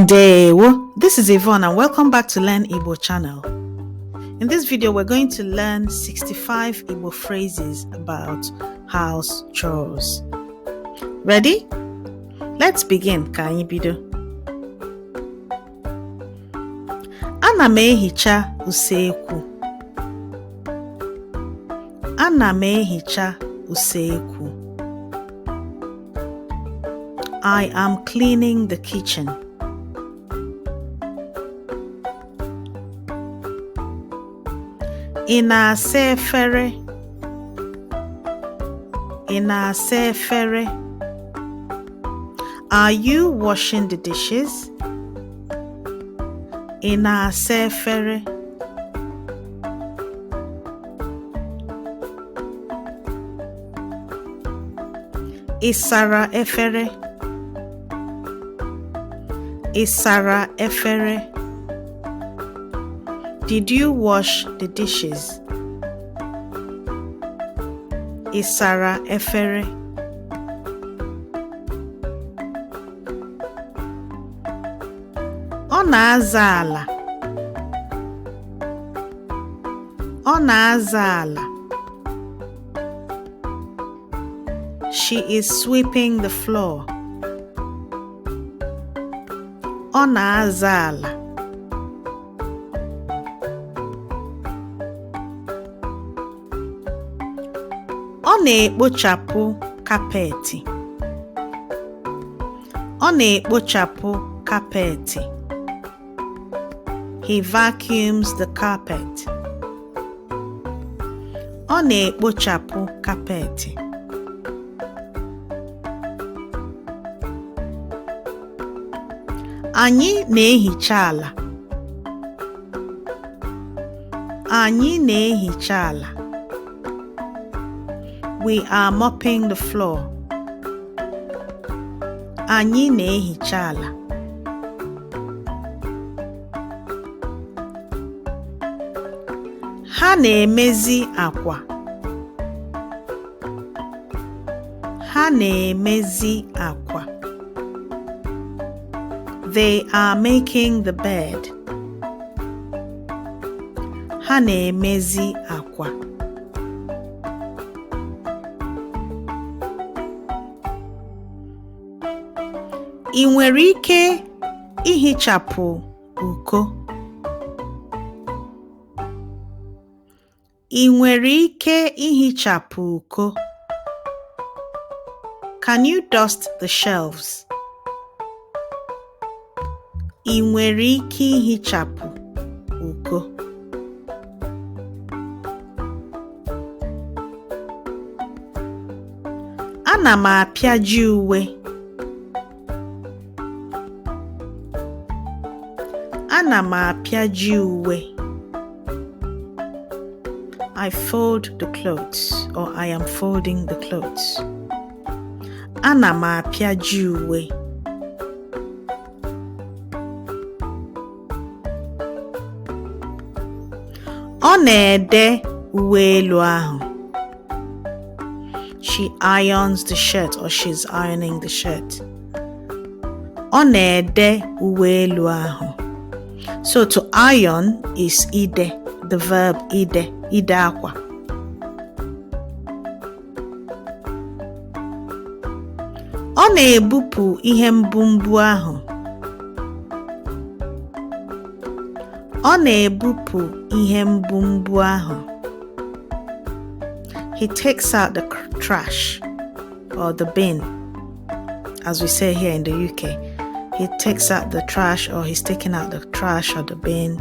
Ndewo, this is Yvonne and welcome back to Learn Igbo channel. In this video, we're going to learn 65 Igbo phrases about house chores. Ready? Let's begin. Ka anyị bido. Ana m ehicha usekwu. Ana m ehicha usekwu. I am cleaning the kitchen. Ị na-asa efere? Ị na-asa efere? Are you washing the dishes? Ị na-asa efere? Ị sara efere? Ị sara efere? Did you wash the dishes? Ị sara efere? Ọ na-aza ala. Ọ na-aza ala. She is sweeping the floor. Ọ na-aza ala. Ọ na-ekpochapụ kapetị. Ọ na-ekpochapụ kapetị. He vacuums the carpet. Ọ na-ekpochapụ kapetị. Anyị na-ehicha ala. Anyị na-ehicha ala. We are mopping the floor. Anyị na-ehicha ala. Ha na-emezi akwa. Ha na-emezi akwa. They are making the bed. Ha na-emezi akwa. Ị nwere ike ihichapụ uko? Ị nwere ike ihichapụ uko? Can you dust the shelves? Ị nwere ike ihichapụ uko? Ana m apịaji uwe. Ana m apịaji uwe. I fold the clothes, or I am folding the clothes. Ana m apịaji uwe. Ọ na-ede uwe elu ahụ. She irons the shirt, or she's ironing the shirt. Ọ na-ede uwe elu ahụ. So to iron is ide, the verb ide, ide akwa. Ọ na-ebupụ ihe mbumbu ahụ. Ọ na-ebupụ ihe mbumbu ahụ. He takes out the trash or the bin, as we say here in the UK. He takes out the trash, or he's taking out the trash or the bin.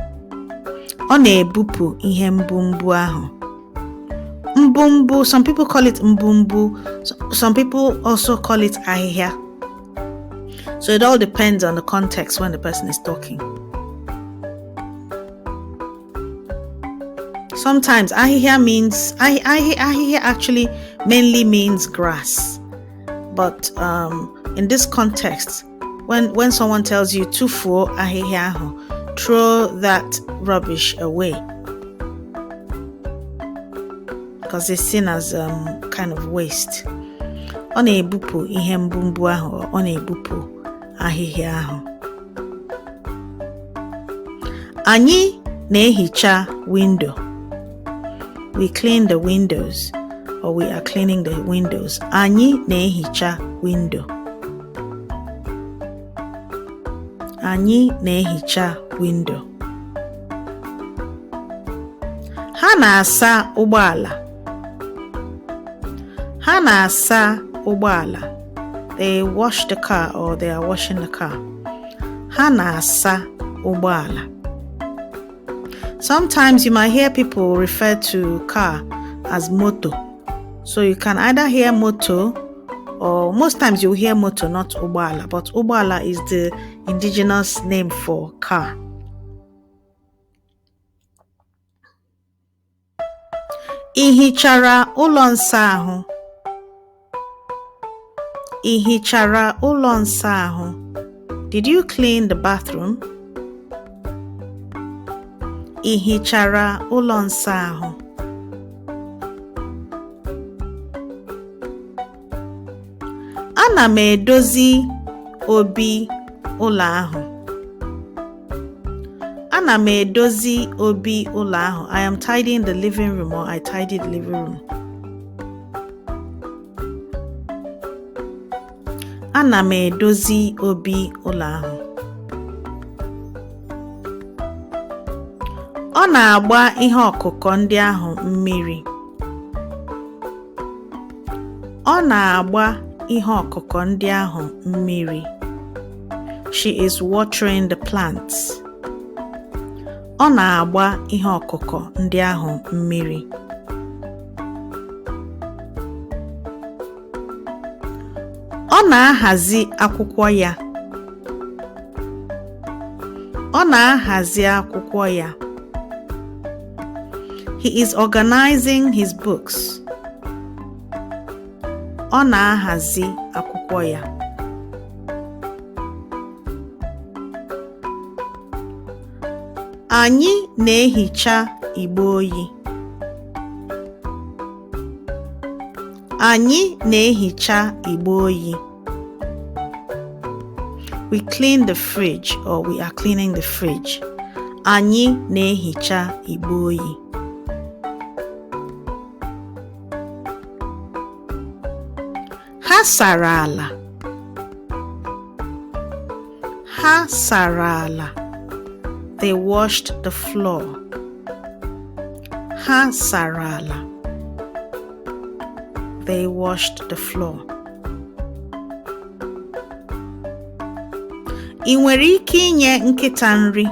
Ọ na-ebupụ ihe mbumbu ahụ. Mbumbu, some people call it mbumbu. Some people also call it ahịhịa. So it all depends on the context when the person is talking. Sometimes ahịhịa means, ahịhịa actually mainly means grass. But in this context, when someone tells you tufuo ahịhịa ahụ, throw that rubbish away, because it's seen as kind of waste. Ọ na-ebupụ ihe mbumbu ahụ, ọ na-ebupụ ahịhịa ahụ. Anyị na-ehicha windo. We clean the windows, or we are cleaning the windows. Anyị na-ehicha windo. Anyị na-ehicha windo. Ha na-asa ụgbọala. Ha na-asa ụgbọala. They wash the car, or they are washing the car. Ha na-asa ụgbọala. Sometimes you might hear people refer to car as moto. So you can either hear moto, or most times you'll hear moto, not ụgbọala. But ụgbọala is the indigenous name for car. Ị hichara ụlọ nsa ahụ? Ị hichara ụlọ nsa ahụ? Did you clean the bathroom? Ị hichara ụlọ nsa ahụ? Ana m edozi obi ụlọ ahụ. Ana m edozi obi ụlọ ahụ. I am tidying the living room, or I tidy the living room. Ana m edozi obi ụlọ ahụ. Ọ na-agba ihe ọkụkọ ndị ahụ mmiri. Ọ na-agba ihe ọkụkọ ndị ahụ mmiri. She is watering the plants. Ọ na-agba ihe ọkụkọ ndị ahụ mmiri. Ọ na-ahazi akwụkwọ ya. Ọ na-ahazi akwụkwọ ya. He is organizing his books. Ọ na-ahazi akwụkwọ ya. Anyị na-ehicha igbe oyi. Anyị na-ehicha igbe oyi. We clean the fridge, or we are cleaning the fridge. Anyị na-ehicha igbe oyi. Ha sara ala. Ha sara ala. They washed the floor. Ha sara ala. They washed the floor. Ị nwere ike inye nkịta nri?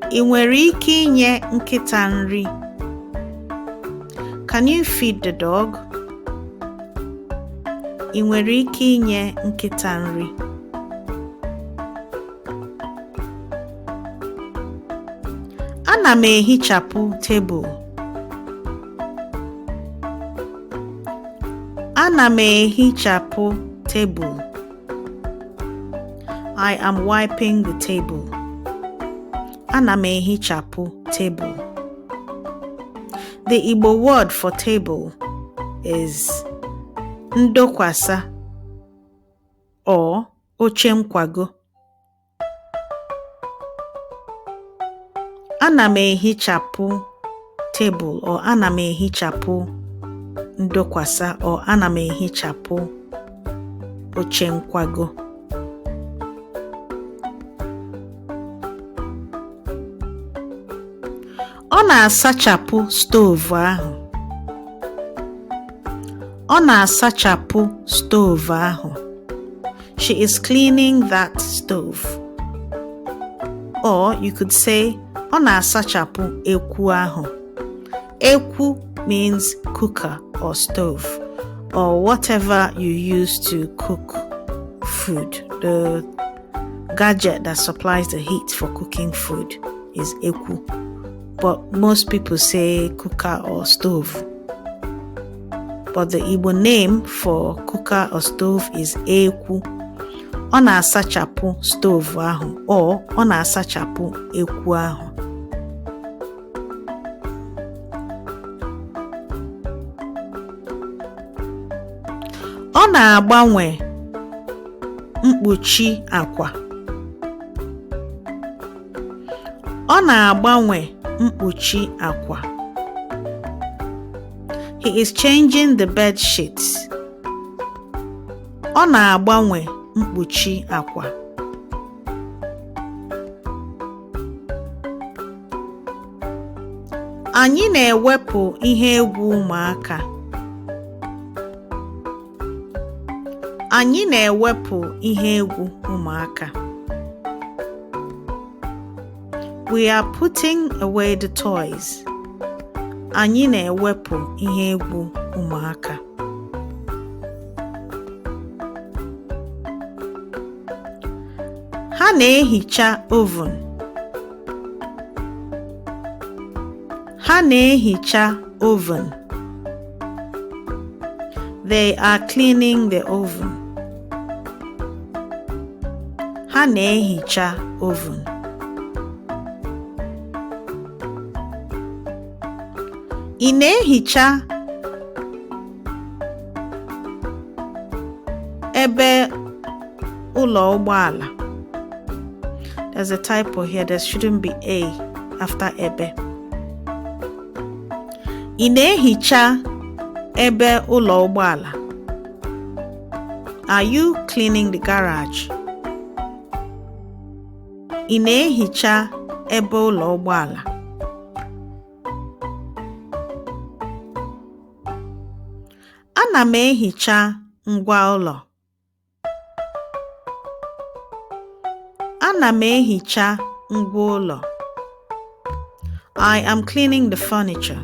Ị nwere ike inye nkịta nri? Can you feed the dog? Ị nwere ike inye nkịta nri? Ana m ehichapụ tebụl. Ana m ehichapụ tebụl. I am wiping the table. Ana m ehichapụ tebụl. The Igbo word for table is ndokwasa or oche nkwago. Ana m ehichapụ tebụl or ana m ehichapụ ndokwasa or ana m ehichapụ oche nkwago. Ọ na-asachapụ stovu ahụ. Ọ na-asachapụ stovu ahụ. She is cleaning that stove. Or you could say, ọ na-asachapụ ekwu ahụ. Ekwu means cooker or stove or whatever you use to cook food. The gadget that supplies the heat for cooking food is ekwu. But most people say cooker or stove. But the Igbo name for cooker or stove is ekwu. Ọ na-asachapụ stovu ahụ or ọ na-asachapụ ekwu ahụ. Ọ na-agbanwe mkpuchi akwa. na-agbanwe mkpuchi akwa. He is changing the bed sheets. Ọ na-agbanwe mkpuchi akwa. Anyị na-ewepụ ihe egwu ụmụaka. Anyị na-ewepụ ihe egwu ụmụaka. We are putting away the toys. Anyị na-ewepụ ihe egwu ụmụaka. Ha na-ehicha oven. Ha na-ehicha oven. They are cleaning the oven. Ha na-ehicha oven. Ị na-ehicha ebe ụlọ ụgbọala? There's a typo here. There shouldn't be A after ebe. Ị na-ehicha ebe ụlọ ụgbọala? Are you cleaning the garage? Ị na-ehicha ebe ụlọ ụgbọala? Ana m ehicha ngwa ụlọ. Ana m ehicha ngwa ụlọ. I am cleaning the furniture.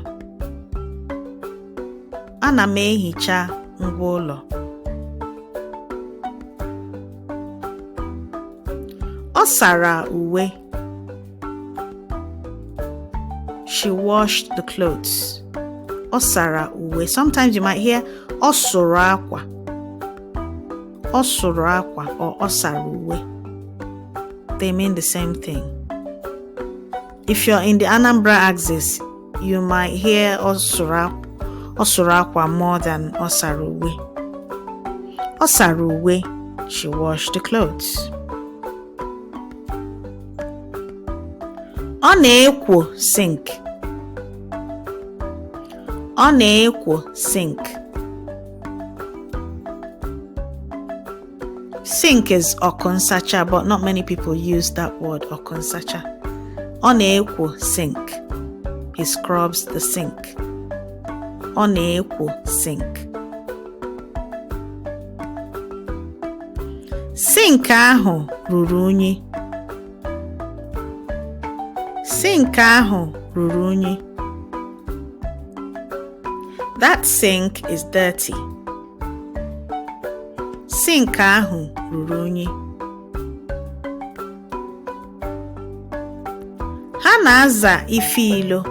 Ana m ehicha ngwa ụlọ. Ọ sara uwe. She washed the clothes. Ọ sara uwe. Sometimes you might hear ọ sụrụ akwa. Ọ sụrụ akwa or ọ sara uwe. They mean the same thing. If you're in the Anambra axis, you might hear ọ sụrụ akwa more than ọ sara uwe. Ọ sara uwe. She washed the clothes. Ọ na-ekwo sink. Ọ na-ekwo sink. Sink is ọkụ nsacha, but not many people use that word, ọkụ nsacha. Ọ na-ekwo sink. He scrubs the sink. Ọ na-ekwo sink. Sink ahụ ruru unyi. Sink ahụ ruru unyi. That sink is dirty. Sink ahụ ruru unyi. Ha na-aza ife ilo.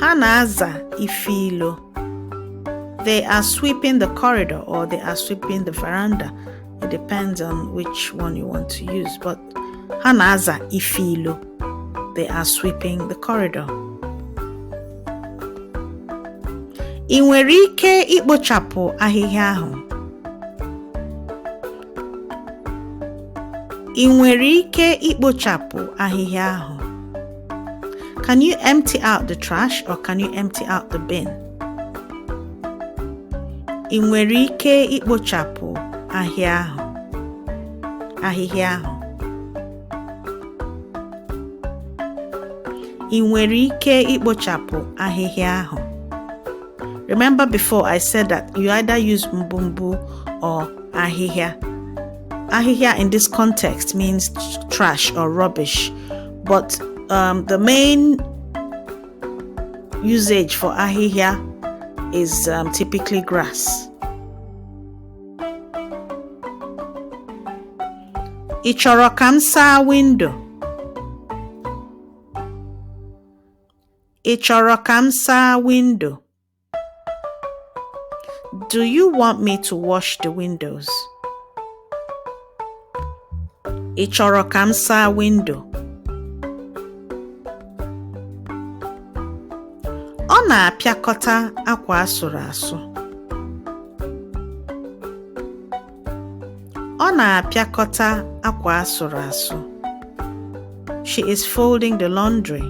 Ha na-aza ife ilo. They are sweeping the corridor or they are sweeping the veranda. It depends on which one you want to use. But ha na-aza ife ilo. They are sweeping the corridor. Ị nwere ike ikpochapụ ahịhịa ahụ? Ị nwere ike ikpochapụ ahịhịa ahụ? Can you empty out the trash or can you empty out the bin? Ị nwere ike ikpochapụ ahịa ahụ? Ahịhịa ahụ. Ị nwere ike ikpochapụ ahịhịa ahụ? Remember before I said that you either use mbumbu or ahịhịa. Ahịhịa in this context means trash or rubbish, but the main usage for ahịhịa is typically grass. Ị chọrọ ka m saa windo? Ị chọrọ ka m saa windo? Do you want me to wash the windows? Ị chọrọ ka m saa windo? Ọ na-apịakọta akwa asụrụ asụ. Ọ na-apịakọta akwa asụrụ asụ. She is folding the laundry.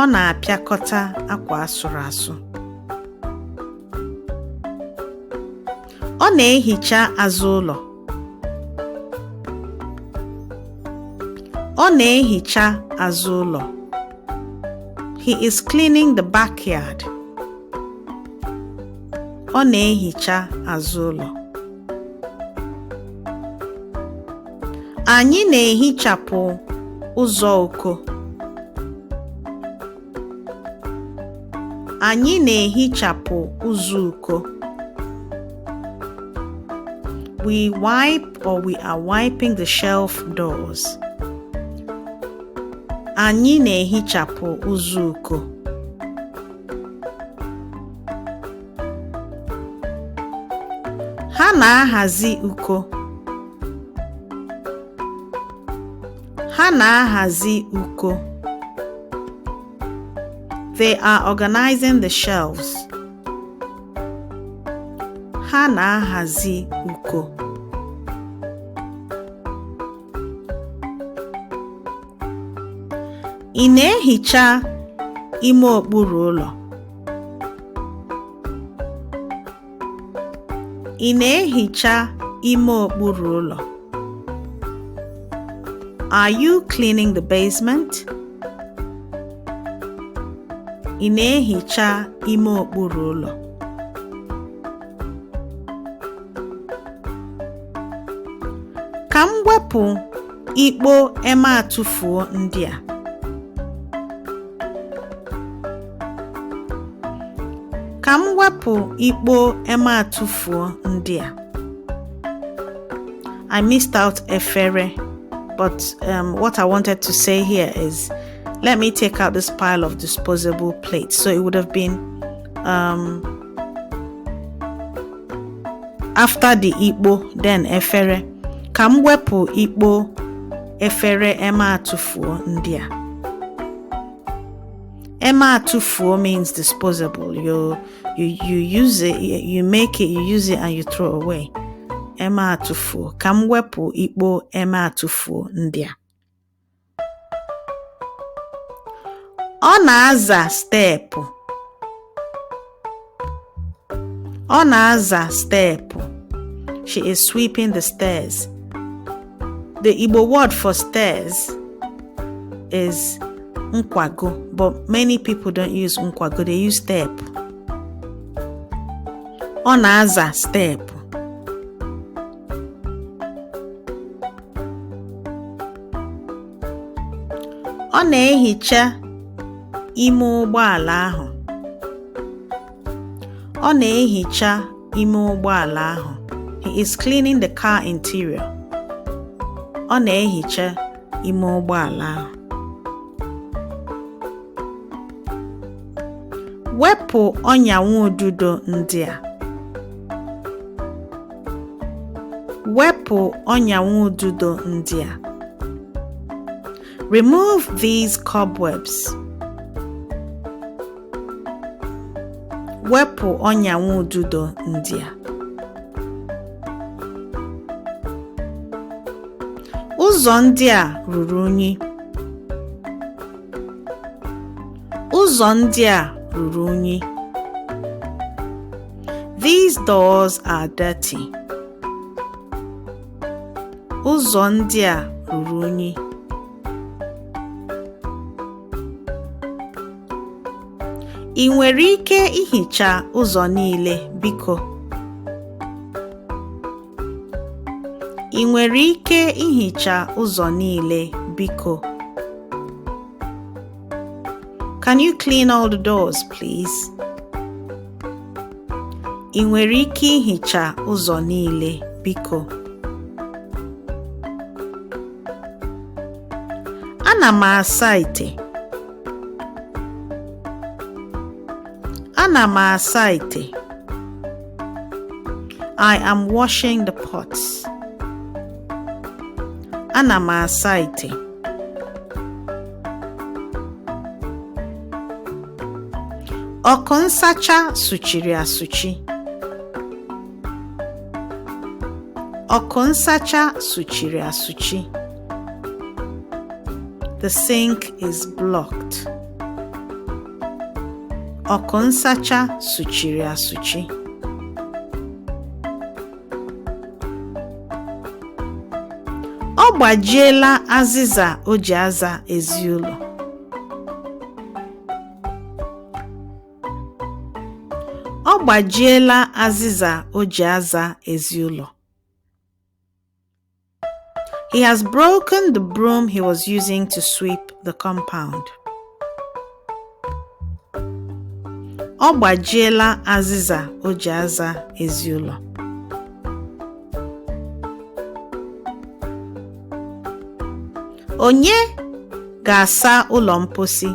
Ọ na-apịakọta akwa asụrụ asụ. Ọ na-ehicha azụ ụlọ. Ọ na-ehicha azụ ụlọ. He is cleaning the backyard. Ọ na-ehicha azụ ụlọ. Anyị na-ehichapụ ụzọ uko. Anyị na-ehichapụ ụzọ uko. We wipe or we are wiping the shelf doors. Anyị na-ehichapụ ụzọ uko. Ha na-ahazi uko. Ha na-ahazi uko. They are organizing the shelves. Ha na-ahazi uko. Ị na-ehicha ime okpuru ụlọ? Ị na-ehicha ime okpuru ụlọ? Are you cleaning the basement? Ị na-ehicha ime okpuru ụlọ? Ka m wepụ ikpo eme atụfuo ndị a. Ka m wepụ ikpo eme atụfuo ndị a. I missed out efere, but what I wanted to say here is, let me take out this pile of disposable plates. So it would have been after the ikpo, then efere. Ka m wepụ ikpo efere eme atụfuo ndị a. Eme atụfuo means disposable. You use it, you make it, you use it and you throw away. Eme atụfuo. Ka m wepụ ikpo eme atụfuo ndị a. Ọ na-aza steepụ. Ọ na-aza steepụ. She is sweeping the stairs. The Igbo word for stairs is nkwago, but many people don't use nkwago, they use step. Ọ na-aza steepụ. Ọ na-ehicha ime ụgbọala ahụ. Ọ na-ehicha ime ụgbọala ahụ. He is cleaning the car interior. Ọ na-ehicha ime ụgbọala ahụ. Wepụ ọnya ududo ndị a. Wepụ ọnya ududo ndị a. Remove these cobwebs. Wepụ ọnya ududo ndị a. Ụzọ ndị a ruru unyi. Ụzọ ndị a ruru unyi. These doors are dirty. Ụzọ ndị a ruru unyi. Ị nwere ike ihicha ụzọ niile, biko? Ị nwere ike ihicha ụzọ niile, biko? Can you clean all the doors, please? Ị nwere ike ihicha ụzọ niile, biko? Ana m asa ite. Ana m asa ite. I am washing the pots. Ana m asa ite. Ọkụ nsacha sụchiri asụchi. Ọkụ nsacha sụchiri asụchi. The sink is blocked. Ọkụ nsacha sụchiri asụchi. Ọ gbajiela azịza o ji aza ezi ụlọ. Ọ gbajiela azịza o ji aza ezi ụlọ. He has broken the broom he was using to sweep the compound. Ọ gbajiela azịza o ji aza ezi ụlọ. Onye ga-asa ụlọ mposi?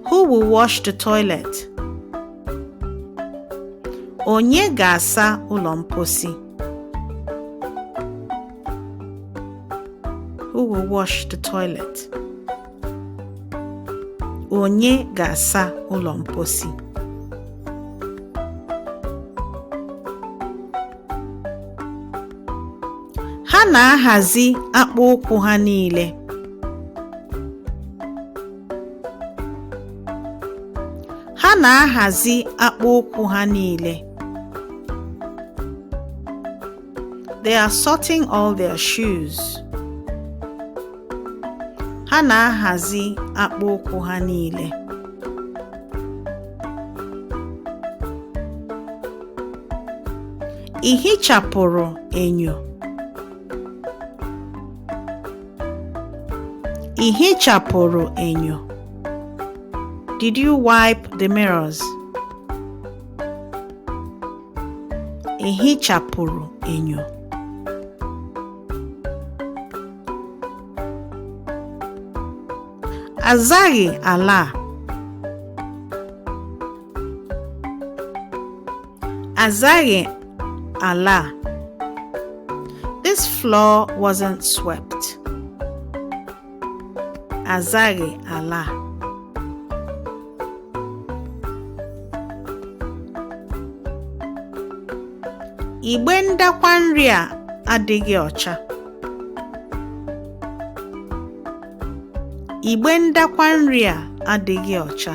Who will wash the toilet? Onye ga-asa ụlọ mposi? Who will wash the toilet? Onye ga-asa ụlọ mposi? Ha na-ahazi akpụ ụkwụ ha niile. Ha na-ahazi akpụ ụkwụ ha niile. They are sorting all their shoes. Ha na-ahazi akpụ ụkwụ ha niile. Ị hichapụrụ enyo? Ị hichapụrụ enyo? Did you wipe the mirrors? Ị hichapụrụ enyo? Azaghị ala a. Azaghị ala a. This floor wasn't swept. Azaghị ala a. Igbe ndakwa nri a adịghị ọcha. Igbe ndakwa nri a adịghị ọcha.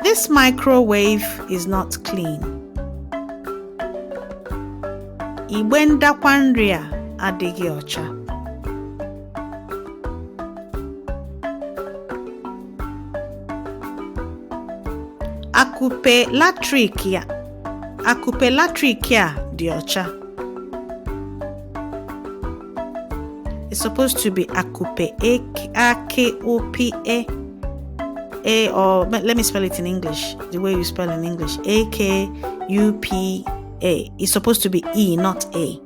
This microwave is not clean. Igbe ndakwa nri a adịghị ọcha. Akupe latrik a dị ọcha. It's supposed to be akupe, A A K U P E A, or let me spell it in English, the way you spell in English. A K U P A. It's supposed to be E, not A.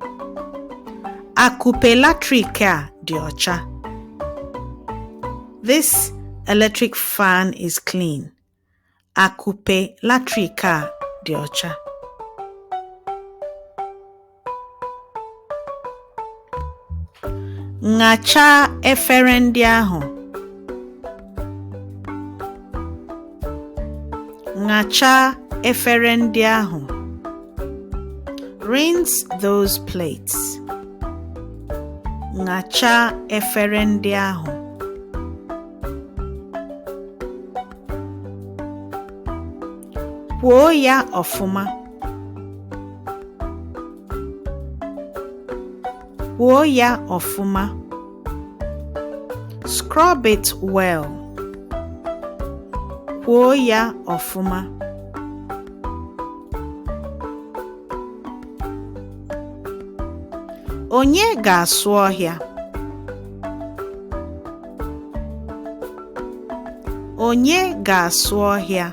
Akupe latrik a dị ọcha. This electric fan is clean. Akupe latrik a dị ọcha. Ṅachaa efere ndị ahụ. Ṅachaa efere ndị ahụ. Rinse those plates. Ṅachaa efere ndị ahụ. Kwuo ya ọfụma. Kwuo ya ọfụma. Scrub it well. Kwuo ya ọfụma. Onye ga-asụ ọhịa? Onye ga-asụ ọhịa?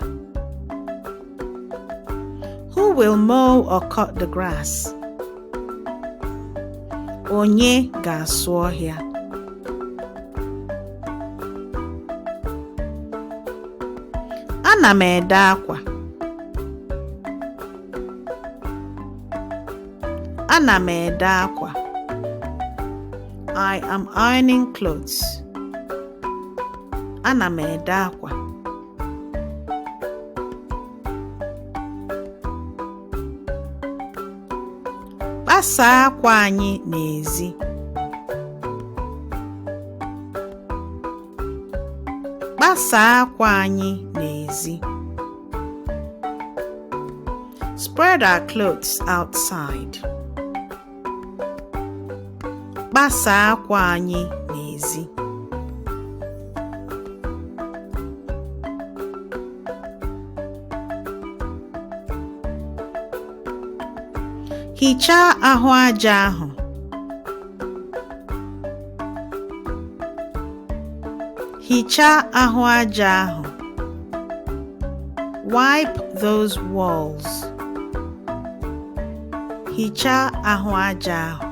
Who will mow or cut the grass? Onye ga-asụ ọhịa? Ana m ede akwa. Ana m ede akwa. I am ironing clothes. Ana m ede akwa. Kpasaa akwa anyị n'ezi. Kpasaa akwa anyị n'ezi. Spread our clothes outside. Kpasaa akwa anyị n'ezi. Hichaa ahụ aja ahụ. Hichaa ahụ aja ahụ. Wipe those walls. Hichaa ahụ aja ahụ.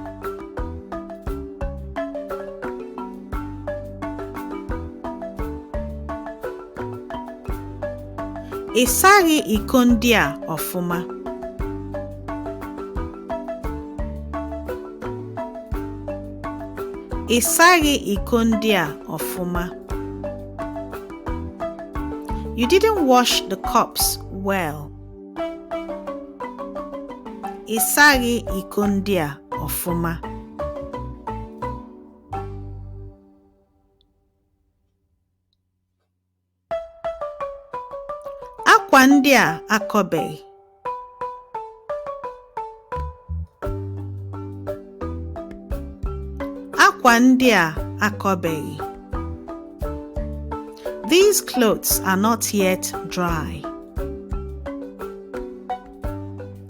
Ị saghị iko ndị a ọfụma. Ị saghị iko ndị a ọfụma. You didn't wash the cups well. Ị saghị iko ndị a ọfụma. Akwa ndị a akọbeghị. Akwa ndị a akọbeghị. These clothes are not yet dry.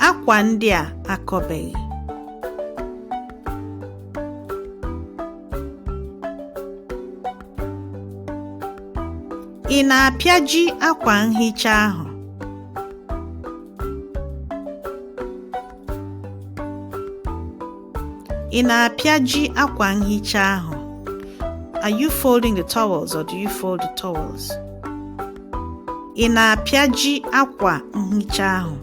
Akwa ndị a akọbeghị. Ị na-apịaji akwa nhicha ahụ? Ị na-apịaji akwa nhicha ahụ? Are you folding the towels or do you fold the towels? Ị na-apịaji akwa nhicha ahụ?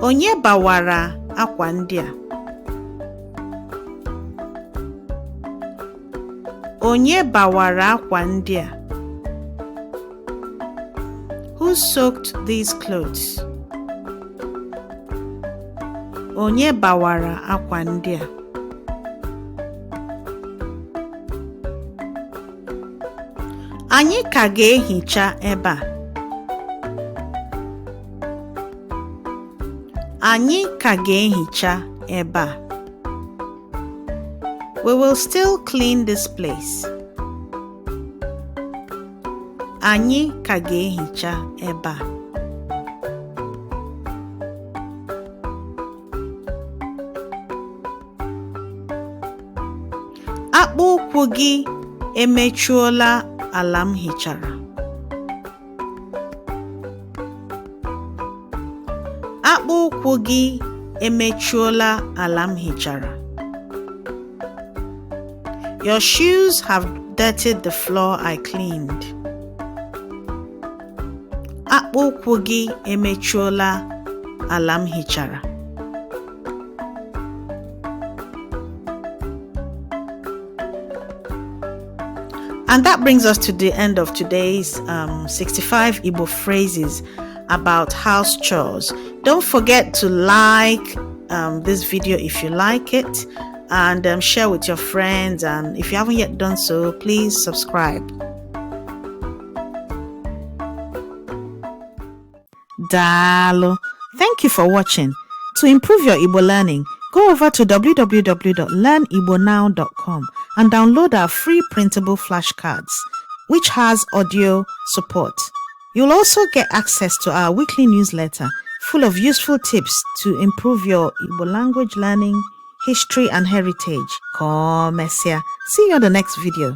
Onye bawara akwa ndị a? Onye bawara akwa ndị a? Who soaked these clothes? Onye bawara akwa ndị a? Anyị ka ga-ehicha ebe a. Anyị ka ga-ehicha ebe a. We will still clean this place. Anyị ka ga-ehicha ebe a. Akpụ ụkwụ gị emechuola ala m hichara. Akpụ ụkwụ gị emechuola ala m hichara. Your shoes have dirtied the floor I cleaned. Akpụ ụkwụ gị emechuola ala m hichara. And that brings us to the end of today's 65 Igbo phrases about house chores. Don't forget to like this video if you like it, and share with your friends. And if you haven't yet done so, please subscribe. Daalụ. Thank you for watching. To improve your Igbo learning, go over to www.learnigbonow.com and download our free printable flashcards, which has audio support. You'll also get access to our weekly newsletter full of useful tips to improve your Igbo language learning, history, and heritage. Ka ọ mesịa. See you on the next video.